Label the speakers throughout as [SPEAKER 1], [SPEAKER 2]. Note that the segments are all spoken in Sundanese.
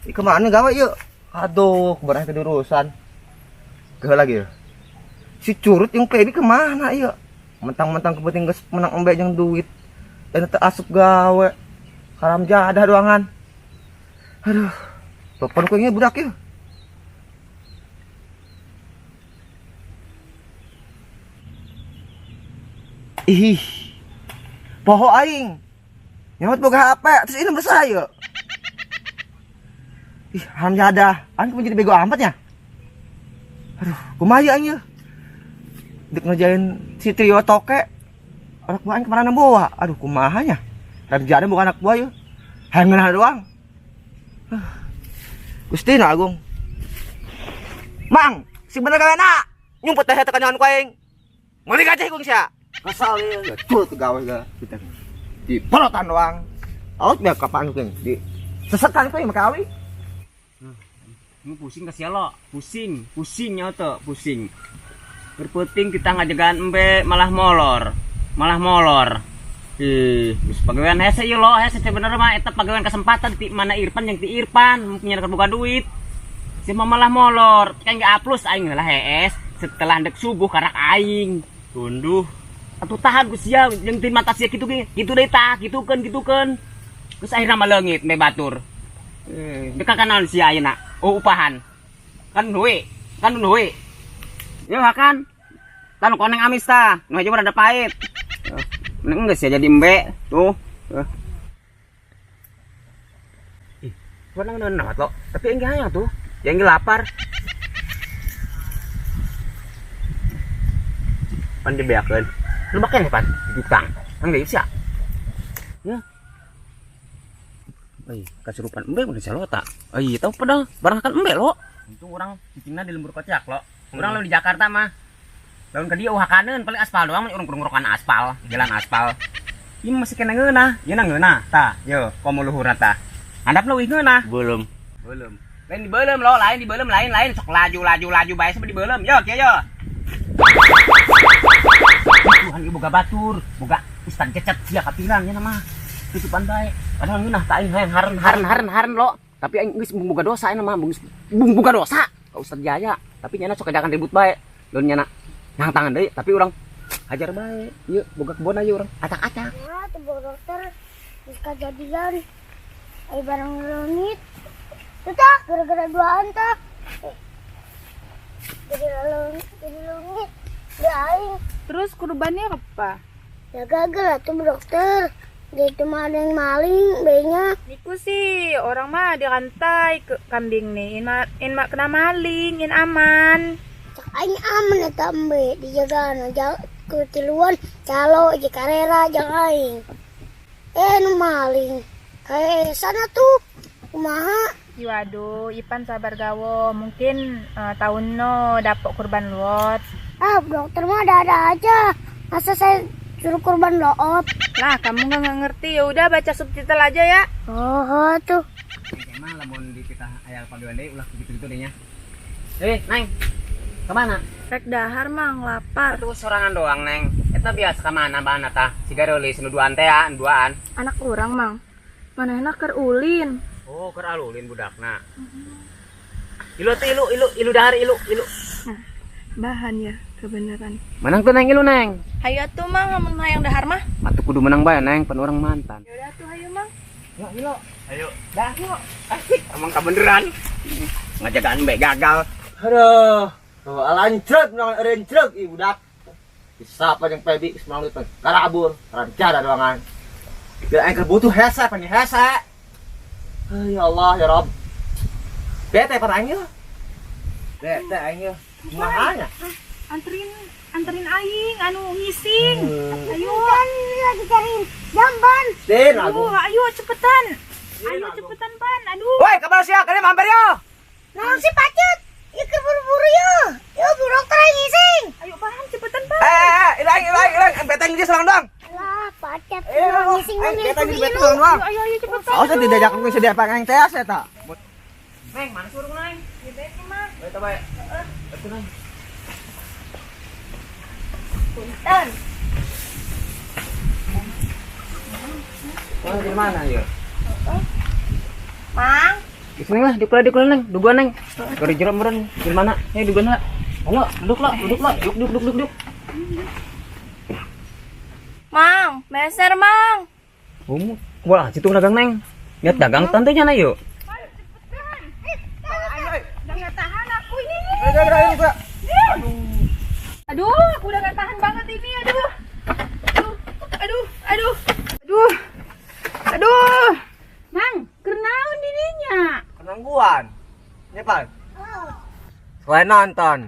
[SPEAKER 1] Ih, kemana gawe yuk? Aduh, kemarin tadi urusan. Ke lagi ya. Si curut yang Pebi kemana ya? Mentang-mentang kepenting geus menang embe jeung duit. Dan teu asup gawe. Haram jadah doangan. Aduh. Telepon ku budak ya. Ih. Poho aing. Nyamot boga HP, terus ini besar ya. Ih, haram jadah. Aing kumaha jadi bego amat ya? Aduh, kumaha aing ya? Dek ngerjain si trio toke. Anak buah aing kemana bawa? Aduh, kumaha nya? Haram jadah bukan anak buah ya. Hayang ngeunah doang. Gusti na Agung. Mang, si bener gawe na. Nyumput teh tekan nyawan ku aing. Meuli gaji ku sia. Kesal ya, curut gawe ga kita. Di pelotan doang. Aut biar kapan ku di sesekan ku make awi.
[SPEAKER 2] Ini pusing kasih lo, pusing, pusingnya tuh, pusing. Berputing kita ngajagaan embe malah molor, malah molor. Ih, geus pagawean hese ieu lo, hese teh bener mah eta pagawean kesempatan ti mana Irfan jeung ti Irfan punya buka duit. Si mah malah molor, kan ge A plus aing lah hees. Setelah ndek subuh karak aing.
[SPEAKER 3] Tunduh.
[SPEAKER 2] Atuh tahan ku sia jeung ti mata sia kitu ge, kitu deui tah, kitukeun kitukeun. Terus akhirna mah leungit me batur. Deka kan naon sia ayeuna? Oh, upahan. Kan duwe, kan duwe. Yo hakan. Tan koneng amis tah, nu aja rada pahit. Mending geus ya jadi embe tuh. Ih, warna ngeunah amat lo. Tapi engge hayang tuh. Yang engge lapar. Pan dibeakeun. Lu makan ya, Pan? Di tukang. Engge sia. Ya. Ih, kasurupan embe udah salota. Ih, tahu pedang barang kan embe lo. Untung orang cicingna di lembur kocak lo. Urang lamun di Jakarta mah. Lamun ka dieu uhakaneun paling aspal doang urang kurang-kurangan aspal, jalan aspal. Ieu masih kena ngeunah, ieu na ngeunah. Tah, yo komo luhurna tah. Handap leuwih ngeunah.
[SPEAKER 3] Belum.
[SPEAKER 2] Belum. Lain di belum lo, lain di belum, lain lain sok laju laju laju bae sampe di belum. Yo, kieu yo. Tuhan ieu boga batur, boga ustad cecet sia kapiran nya mah. Tutupan bae. Padahal ngeunah ta aing hayang haren haren haren haren lo. Tapi aing geus boga dosa aing mah, geus boga dosa ka Ustad Jaya. Tapi nyana sok kajakan ribut bae. Lamun nyana nang tangan deui, tapi urang hajar bae. Ieu boga kebon aja urang acak-acak.
[SPEAKER 4] Nah, tuh bu dokter geus kajadian. Ai barang leungit. Tuh tah, gara-gara duaan tah. Jadi leungit, jadi leungit. Di aing.
[SPEAKER 5] Terus kurbannya apa?
[SPEAKER 4] Ya gagal lah tuh bu dokter. Dia itu mah ada yang maling, bayinya.
[SPEAKER 5] Niku sih, orang mah dirantai ke kambing nih. In ma kena maling, in aman.
[SPEAKER 4] Cak aing aman ya tambe, dijaga aja kutiluan, calo, jikarera, jang aing. Nu maling. Kayak sana tuh, kumaha?
[SPEAKER 5] Waduh, Ipan sabar gawo. Mungkin tahun no dapet kurban lot.
[SPEAKER 4] Ah, dokter mah ada-ada aja. Masa saya suruh kurban lot?
[SPEAKER 5] Lah, kamu nggak ngerti. Ya udah baca subtitle aja ya.
[SPEAKER 4] Oh, tuh.
[SPEAKER 2] Emang lamun di kita aya paduan deui ulah gitu-gitu deh nya. Neng. Kemana?
[SPEAKER 5] Rek dahar mang lapar.
[SPEAKER 2] Aduh, sorangan doang, Neng. Eta biasa kemana mana tah? Siga reulis nu duaan teh ya, nu duaan.
[SPEAKER 5] Anak urang, Mang. Manehna keur ulin.
[SPEAKER 2] Oh, keur alulin budakna. Ilu teh ilu ilu ilu dahar ilu ilu.
[SPEAKER 5] Nah, bahan ya kebenaran.
[SPEAKER 2] Menang tuh Neng ilu Neng.
[SPEAKER 5] Hayu atuh Mang lamun hayang dahar mah.
[SPEAKER 2] Atuh kudu menang bae Neng, pan urang mantan.
[SPEAKER 5] Ya udah tuh hayu Mang.
[SPEAKER 2] Yuk, ilu. Ayo. Dah yuk. Asik, emang kebeneran. Ngajagaan bae gagal.
[SPEAKER 1] Aduh. Oh, alancrek menang rencrek ih budak. Siapa yang Pebi semangat itu karabur, rancada doangan. Biar aing butuh hese pan hese. Ya Allah ya Rob. Bete pan aing yeuh. Bete aing yeuh. Kumaha nya?
[SPEAKER 5] Anterin anterin aing anu ngising. Ayo.
[SPEAKER 4] Kan ini lagi cariin jamban.
[SPEAKER 1] Din
[SPEAKER 5] Aduh,
[SPEAKER 1] aku.
[SPEAKER 5] ayo cepetan. Ayo cepetan Pan. Aduh.
[SPEAKER 1] Woi, kabar sia kene mampir yo.
[SPEAKER 4] Naon sih pacut? Ieu keur buru-buru yo. Yo bu dokter aing ngising.
[SPEAKER 5] Ayo Pan, cepetan Pan.
[SPEAKER 1] Ilang ilang ilang, bete di serang doang.
[SPEAKER 4] Lah, pacat ngising mah
[SPEAKER 1] Bete di
[SPEAKER 4] milih
[SPEAKER 1] bete serang doang.
[SPEAKER 5] Ayo ayo cepetan.
[SPEAKER 1] Awas tidak diajakan ku sedia pangang teh asa eta.
[SPEAKER 2] Neng, mana suruh Neng?
[SPEAKER 5] Ya bete mah.
[SPEAKER 1] Bete bae. Bete Neng.
[SPEAKER 5] Punten.
[SPEAKER 2] Oh, di mana ya?
[SPEAKER 5] Mang.
[SPEAKER 2] Di sini lah, di kula neng, duguan neng. Gori jero meureun, di mana? Eh duguan lah. Ayo, duduk lo, duduk.
[SPEAKER 5] Mang, meser mang.
[SPEAKER 2] Kamu, wah, situ dagang neng. Lihat dagang tantenya na yuk.
[SPEAKER 5] Ayo cepetan. Udah nggak tahan aku ini. Aduh, aku udah nggak tahan banget ini. Aduh. Aduh. Mang, kenaon dirinya?
[SPEAKER 1] Kenangguan. Ini pan. Selain nonton.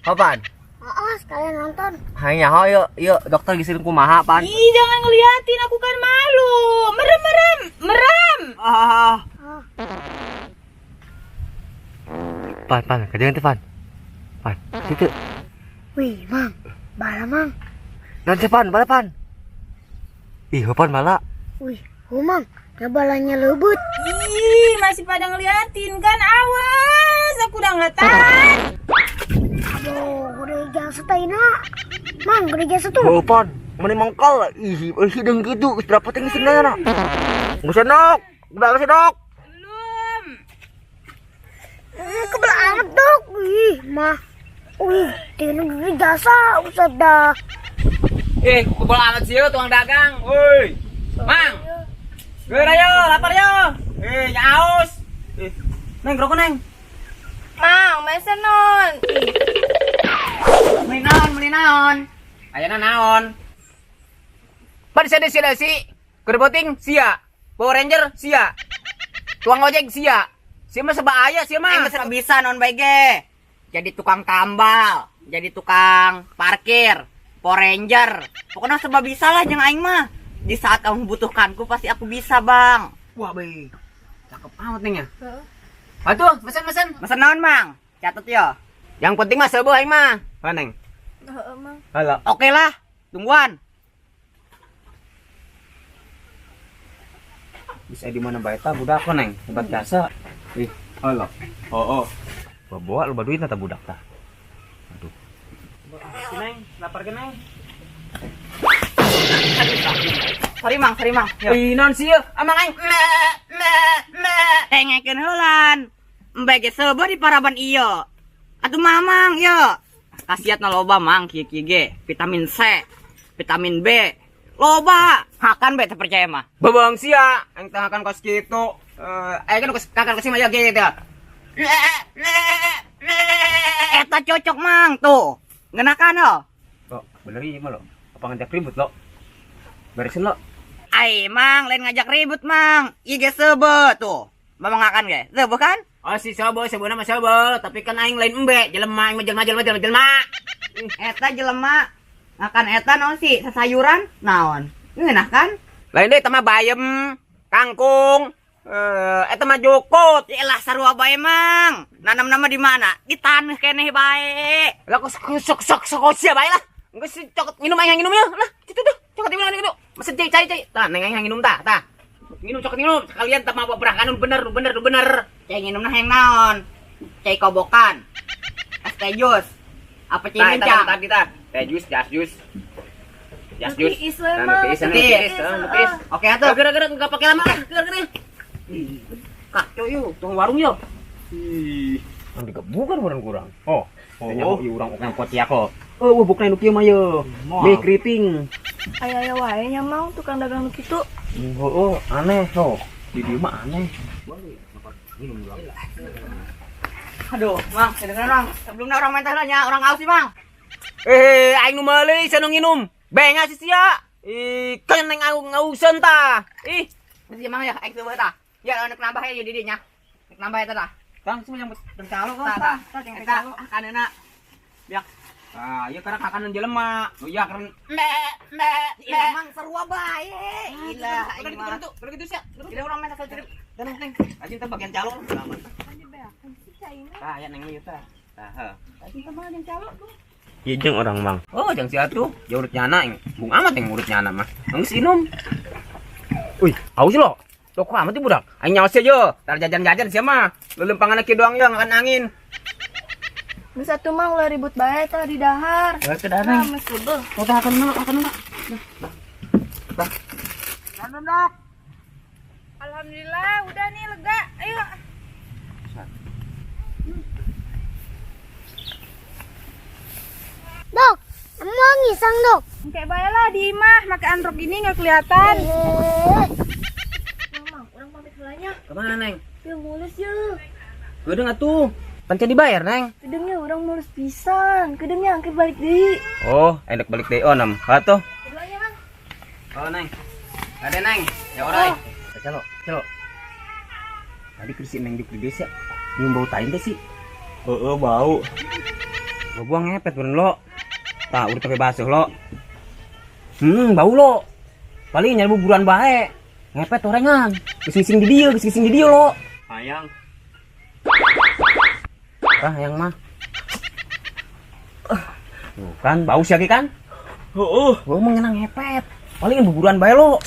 [SPEAKER 1] Kapan?
[SPEAKER 4] Oh, sekalian nonton.
[SPEAKER 1] Hanya ho yuk, yuk dokter gisirin kumaha pan.
[SPEAKER 5] Ih, jangan ngeliatin, aku kan malu. Merem.
[SPEAKER 1] Ah. Pan, kerjain tuh pan. Pan, situ.
[SPEAKER 4] Wih, Mang, bala Mang.
[SPEAKER 1] Nanti pan, bala pan. Ih, pan bala.
[SPEAKER 4] Wih, oh Mang, ya balanya lebut.
[SPEAKER 5] Ih, masih pada ngeliatin kan? Awas, aku udah nggak tahan.
[SPEAKER 4] Aduh, gede jasa taina. Mang, gede jasa tuh.
[SPEAKER 1] Oh, pan, mana mangkal. Ih, hidung gitu, berapa tinggi sebenarnya nak? Nggak senok, berapa senok?
[SPEAKER 5] Belum.
[SPEAKER 4] Kebelah amat dok. Wih, mah. Wih, tinggi gede jasa, usah dah.
[SPEAKER 2] Kebal amat sih tukang dagang. Woi. Mang. Geura yo, lapar yo. Nya aus. Neng, rokok neng.
[SPEAKER 5] Mang, mesen non.
[SPEAKER 2] Beli naon. Ayana naon. Pan sia. Kerboting sia. Power Ranger sia. Tukang ojek sia. Sia mah seba aya sia mah.
[SPEAKER 3] Aing bisa non bae ge. Jadi tukang tambal, jadi tukang parkir, Power Ranger. Pokoknya serba bisa lah jeung aing mah. Di saat kamu membutuhkanku pasti aku bisa, Bang.
[SPEAKER 2] Wah, be. Cakep amat neng ya. Heeh. Atuh, mesen.
[SPEAKER 3] Mesen naon, Mang? Catet yo.
[SPEAKER 2] Yang penting mah seubeuh aing mah. Hah, neng?
[SPEAKER 5] Heeh, Mang.
[SPEAKER 2] Halo.
[SPEAKER 3] Oke lah, tungguan.
[SPEAKER 2] Bisa di mana bae ta budak kok, neng? Hebat jasa. Ih, halo. Oh. Bawa lu baduit ta budak tah. Aduh. Neng, lapar ke neng?
[SPEAKER 3] Sorry Mang.
[SPEAKER 2] Ih, naon sih yeuh? Amang aing.
[SPEAKER 3] Me. Tengekeun heulan. Embe ge seubeuh di paraban ieu. Atuh mamang ieu. Khasiatna loba Mang kieu-kieu ge. Vitamin C, vitamin B. Loba. Hakan bae teu percaya mah.
[SPEAKER 2] Bebang sia, aing teh hakan kos kitu. Aing kan kos kakan kos mah ge teh.
[SPEAKER 3] Eta cocok Mang tuh. Ngenakan lo.
[SPEAKER 2] Kok bener ieu mah lo. Apa ngajak ribut lo? Beresin lo.
[SPEAKER 3] Ai Mang, lain ngajak ribut Mang. Ieu ge seubeuh tuh. Mamang ngakan ge. Seubeuh kan?
[SPEAKER 2] Oh si seubeuh, seubeuhna mah seubeuh, tapi kan aing lain embe, jelema aing mah jelema.
[SPEAKER 3] Eta jelema ngakan eta naon sih? Sasayuran naon? Ngeunah kan?
[SPEAKER 2] Lain deui eta mah bayem, kangkung, eta mah jukut.
[SPEAKER 3] Yaelah sarua bae Mang. Nanam-nama di mana? Di taneuh keneh bae.
[SPEAKER 2] Lah kok sok sia bae lah. Geus cokot minum aing minum ya. Lah, kitu tuh. Cokot minum gitu. Mesen cai cai. Tah neng aing minum tah, tah. Minum cokot minum sekalian tah mah berah bener bener.
[SPEAKER 3] Cai minumna hayang naon? Cai kobokan. Es teh jus. Apa cai mencang?
[SPEAKER 2] Tadi tah. Teh jus, jas jus. Jas jus.
[SPEAKER 5] Tiis.
[SPEAKER 3] Oke atuh.
[SPEAKER 2] Gara-gara enggak pakai lama lah, gara-gara. Kacau yuk, tukang warung yuk. Ih, ang digebukan urang kurang. Oh, oh, ieu urang oke koti aku. Oh, bukan nu kieu mah ye. Mie keriting.
[SPEAKER 5] Aya-aya wae nya Mang tukang dagang nu kitu.
[SPEAKER 2] Oh, aneh ho. Di dieu mah aneh.
[SPEAKER 3] Aduh, Mang, kedengeran Mang. Sebelumnya orang mentah nya, orang aus sih, Mang.
[SPEAKER 2] Aing nu meuli sia nu nginum. Benga si sia. Ih, kan neng ngauseun tah. Ih,
[SPEAKER 3] Betul Mang ya, aing seubeuh tah. Ya, nek nambah ya di dinya. Nek nambah eta tah.
[SPEAKER 2] Tang semua yang calo kok.
[SPEAKER 3] Tah, eta kaneuna. Biak.
[SPEAKER 2] Ah, ieu karena kakanan jelema. Oh iya karena
[SPEAKER 3] me me. Iya, Mang sarua bae. Gila,
[SPEAKER 2] aing mah. Udah gitu sia.
[SPEAKER 3] Kira urang mah sakit.
[SPEAKER 2] Tenang, neng. Aja teh bagian calo. Tah, aya neng ieu tah. Tah, heuh.
[SPEAKER 5] Aja mah jeung calo tuh.
[SPEAKER 2] Ieu jeung orang Mang. Oh, jeung sia tuh. Ya urut nyana aing. Bung amat yang urut nyana mah. Geus inum. Wih, haus lo. Toko amat ieu budak. Aing nyaos aja. Tar jajan-jajan sia mah. Lelempangan kieu doang ya ngakan angin.
[SPEAKER 5] Geus atuh Mang ulah ribut bae tah di dahar.
[SPEAKER 2] Heuh teh dahar.
[SPEAKER 5] Nah, geus seubeuh.
[SPEAKER 2] Oh, tah akan dulu, akan dulu. Tah.
[SPEAKER 3] Tah.
[SPEAKER 5] Alhamdulillah. Alhamdulillah, udah nih lega. Ayo.
[SPEAKER 4] Dok, emang ngisang dok.
[SPEAKER 5] Kayak bae lah di imah, pakai androk gini nggak kelihatan.
[SPEAKER 6] Mamang, orang pamit heulanya.
[SPEAKER 2] Kemana, Neng?
[SPEAKER 6] Ya mulus ya.
[SPEAKER 2] Gede atuh. Pancen dibayar, Neng.
[SPEAKER 6] Kedengnya orang mulus pisan. Kedengnya angke balik deui.
[SPEAKER 2] Oh, enak balik deui onam. Atuh.
[SPEAKER 6] Keduanya, Mang.
[SPEAKER 2] Oh, Neng. Ada, Neng. Ya orai.
[SPEAKER 1] Calo, calo.
[SPEAKER 2] Tadi kursi Neng di desa. Nyium bau tai teh sih.
[SPEAKER 1] Heeh, bau.
[SPEAKER 2] Gua buang ngepet bener lo. Tak udah sampai basuh lo. Bau lo. Paling nyari buburan bae. Ngepet orengan. Geus ngising di dieu, geus ngising di dieu lo.
[SPEAKER 1] Hayang.
[SPEAKER 2] Ah, yang mah. Tuh kan bau sih kan?
[SPEAKER 1] Heeh.
[SPEAKER 2] Gua mau ngenang ngepet. Paling buburan bae lo.